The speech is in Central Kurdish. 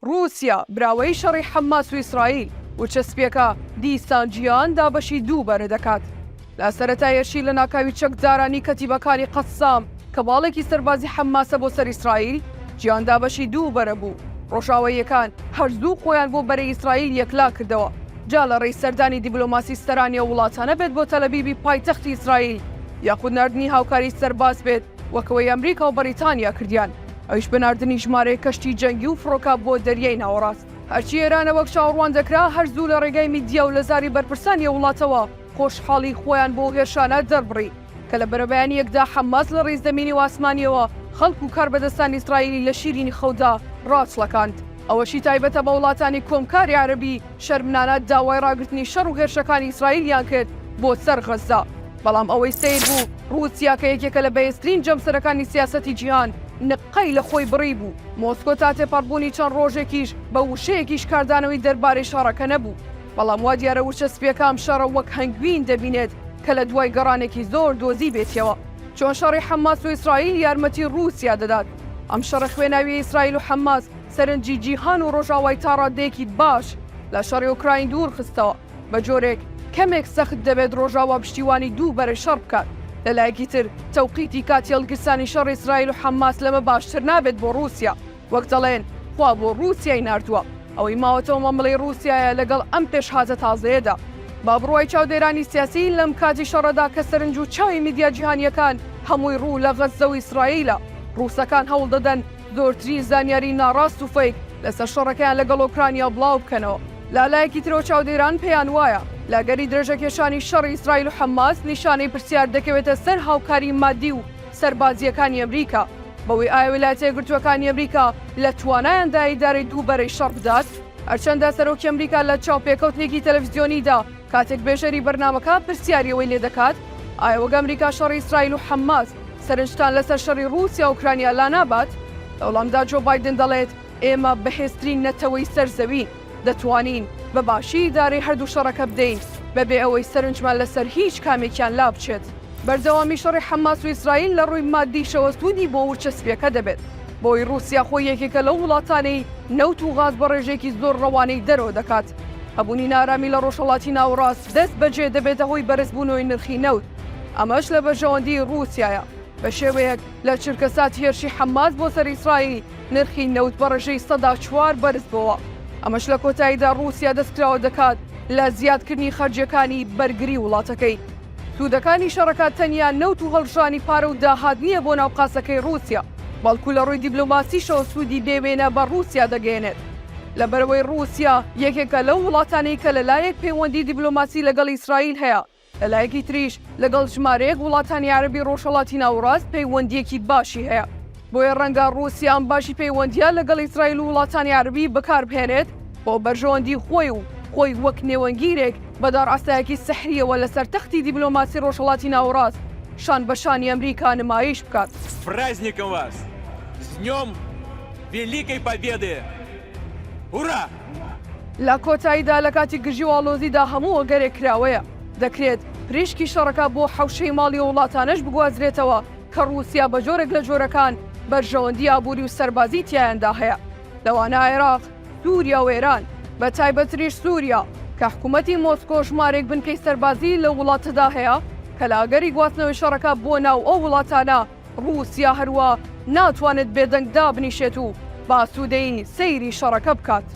ڕووسیا براوەی شەڕی حەماس و ئیسرائیل ورچە سپییەکە دیسان جیهان دابەشی دوو بەرە دەکات. لە سەرەتای هێرشی لەناکاوی چەکدارانی کەتیبەکانی قەسام کە باڵێکی سەربازی حەماسە بۆ سەر ئیسرائیل، جیهان دابەشی دوو بەرە بوو. ڕۆژئاواییەکان هەر زوو خۆیان بۆ بەرەی ئیسرائیل یەکلا کردەوە، جا لە ڕێی سەردانی دیبلۆماسی سەرانی ئەو وڵاتانە بێت بۆ تەلەبیبی پایتەختی ئیسرائیل یاخود ناردنی هاوکاری سەرباز بێت وەک ئەوەی ئەمریکا و بەریتانیا کردیان، ئەویش بە ناردنی ژمارەیەک کەشتی جەنگی و فڕۆکە بۆ دەریای ناوەڕاست. هەرچی ئێرانە وەک چاوەڕوان دەکرا هەر زوو لە ڕێگای میدیا و لە زاری بەرپرسانی ئەو وڵاتەوە خۆشحاڵی خۆیان بۆ ئەو هێرشانە دەربڕی کە لە بەرەبەیانییەکدا حەماس لە ڕێی زەمینی و ئاسمانییەوە خەڵک و کاربەدەستانی ئیسرائیلی لە شیرینی خەودا ڕاچڵەکاند. ئەوەشی تایبەتە بە وڵاتانی کۆمکاری عەرەبی شەرمنانە داوای ڕاگرتنی شەڕ و هێرشەکانی ئیسرائیلیان کرد بۆ سەر غەززە. بەڵام ئەوەی سەیر بوو ڕووسیا کە یەکێکە لە بەهێزترین جەمسەرەکانی سیاسەتی جیهان نققەی لە خۆی بڕیبوو. مۆسکۆ تا تێپەڕبوونی چەند ڕۆژێکیش بە وشەیەکیش کاردانەوەی دەربارەی شەڕەکە نەبوو. بەڵام وا دیارە ورچە سپییەکە ئەم شەڕە وەک هەنگوین دەبینێت کە لە دوای گەڕانێکی زۆر دۆزیبێتیەوە. چۆن شەڕی حەماس و ئیسرائیل یارمەتی ڕووسیا دەدات؟ ئەم شەڕە خوێناویەی ئیسرائیل و حەماس سەرنجی جیهان و ڕۆژاوای تا ڕاددەیەکی باش لە شەڕی ئۆکراین دوور خستەوە، بە جۆرێک کەمێک سەخت دەبێت ڕۆژاوا پشتیوانی دوو بەرەی شەڕ بکات. لە لایەکی تر تەوقیتی کاتی هەڵگیرسانی شەڕی ئیسرائیل و حەماس لەمە باشتر نابێت بۆ ڕووسیا. وەک دەڵێن خوا بۆ ڕووسیای ناردووە. ئەوەی ماوەتەوە مامەڵەی ڕووسیایە لەگەڵ ئەم پێشهاتە تازەیەدا. بە بڕوای چاودێرانی سیاسی لەم کاتی شەڕەدا کە سەرنج و چاوی میدیا جیهانییەکان هەمووی ڕوو لە غەززە و ئیسرائیلە، ڕووسەکان هەوڵ دەدەن زۆرترین زانیاری ناڕاست و فەیک لەسەر شەڕەکەیان لەگەڵ ئۆکرانیا بڵاو بکەنەوە. لە لایەکی ترەوە چاودێران پێیان وایە لە ئەگەری درێژەکێشانی شەڕی ئیسرائیل و حەماس نیشانەی پرسیار دەکەوێتە سەر هاوکاری مادی و سەربازییەکانی ئەمریکا بەوەی ئایا ویلایەتە یەکگرتووەکانی ئەمریکا لە توانایاندایە ئیدارەی دوو بەرەی شەڕ بدات؟ هەرچەندە سەرۆکی ئەمریکا لە چاوپێکەوتنێکی تەلەفزیۆنیدا کاتێک بێژەری بەرنامەکە پرسیاری ئەوەی لێدەکات ئایا وەک ئەمریکا شەڕی ئیسرائیل و حەماس سەرنجتان لەسەر شەڕی ڕووسیا و ئۆکرانیا لانابات؟ لە وەڵامدا جۆ بایدن دەڵێت ئێمە بەهێزترین نەتەوەی سەر زەوین، دەتوانین بە باشی ئیدارەی هەردوو شەڕەکە بدەین بەبێ ئەوەی سەرنجمان لەسەر هیچ کامێکیان لابچێت. بەردەوامی شەڕی حەماس و ئیسرائیل لە ڕووی ماددیشەوە سوودی بۆ ورچە سپییەکە دەبێت، بەوەی ڕووسیا خۆی یەکێکە لەو وڵاتانەی نەوت و غاز بە ڕێژەیەکی زۆر ڕەوانەی دەرەوە دەکات. هەبوونی نارامی لە ڕۆژهەڵاتی ناوەڕاست دەست بەجێ دەبێتە هۆی بەرزبوونەوەی نرخی نەوت، ئەمەش لە بەرژەوەندیی ڕووسیایە، بە شێوەیەک لە چرکەساتی هێرشی حەماس بۆ سەر ئیسرائیل نرخی نەوت بە ڕێژەی 4% بەرزبۆوە، ئەمەش لە کۆتاییدا ڕووسیا دەستکراوە دەکات لە زیادکردنی خەرجییەکانی بەرگری وڵاتەکەی. سوودەکانی شەڕەکە تەنیا نەوت و هەڵڕژانی پارە و داهات نییە بۆ ناو قاسەکەی ڕووسیا، بەڵکو لە ڕووی دیبلۆماسیشەوە سوودی بێ وێنە بە ڕووسیا دەگەیەنێت. لەبەرئەوەی ڕووسیا یەکێکە لەو وڵاتانەی کە لە لایەک پەیوەندی دیبلۆماسی لەگەڵ ئیسرائیل هەیە، لە لایەکی تریش لەگەڵ ژمارەیەک وڵاتانی عەرەبی ڕۆژهەڵاتی ناوەڕاست پەیوەندییەکی باشی هەیە. بۆیە ڕەنگە ڕووسیا ئەم باشی پەیوەندییە لەگەڵ ئیسرائیل و وڵاتانی عەرەبی بەکاربهێنێت بۆ بەرژەوەندی خۆی و خۆی وەک نێوەندگیرێک بە دارعەسایەکی سحرییەوە لەسەر تەختی دیبلۆماسی ڕۆژهەڵاتی ناوەڕاست شان بە شانی ئەمریکا نمایش بکات. С праздником вас! С днем Великой Победы! Ура! لە کۆتاییدا لە کاتی گرژی و ئاڵۆزیدا هەموو ئەگەرێک کراوەیە. دەکرێت پریشکی شەڕەکە بۆ حەوشەی ماڵی ئەو وڵاتانەش بگوازرێتەوە کە ڕووسیا بە جۆرێک لە جۆرەکان بەرژەوەندی ئابووری و سەربازی تیایاندا هەیە، لەوانە عێراق، سووریا و ئێران، بە تایبەتریش سووریا، کە حکوومەتی مۆسکۆ ژمارەیەک بنکەی سەربازیی لەو وڵاتەدا هەیە کە لە ئەگەری گواستنەوەی شەڕەکە بۆ ناو ئەو وڵاتانە، ڕووسیا هەروا ناتوانێت بێدەنگ دابنیشێت و بە ئاسوودەیی سەیری شەڕەکە بکات.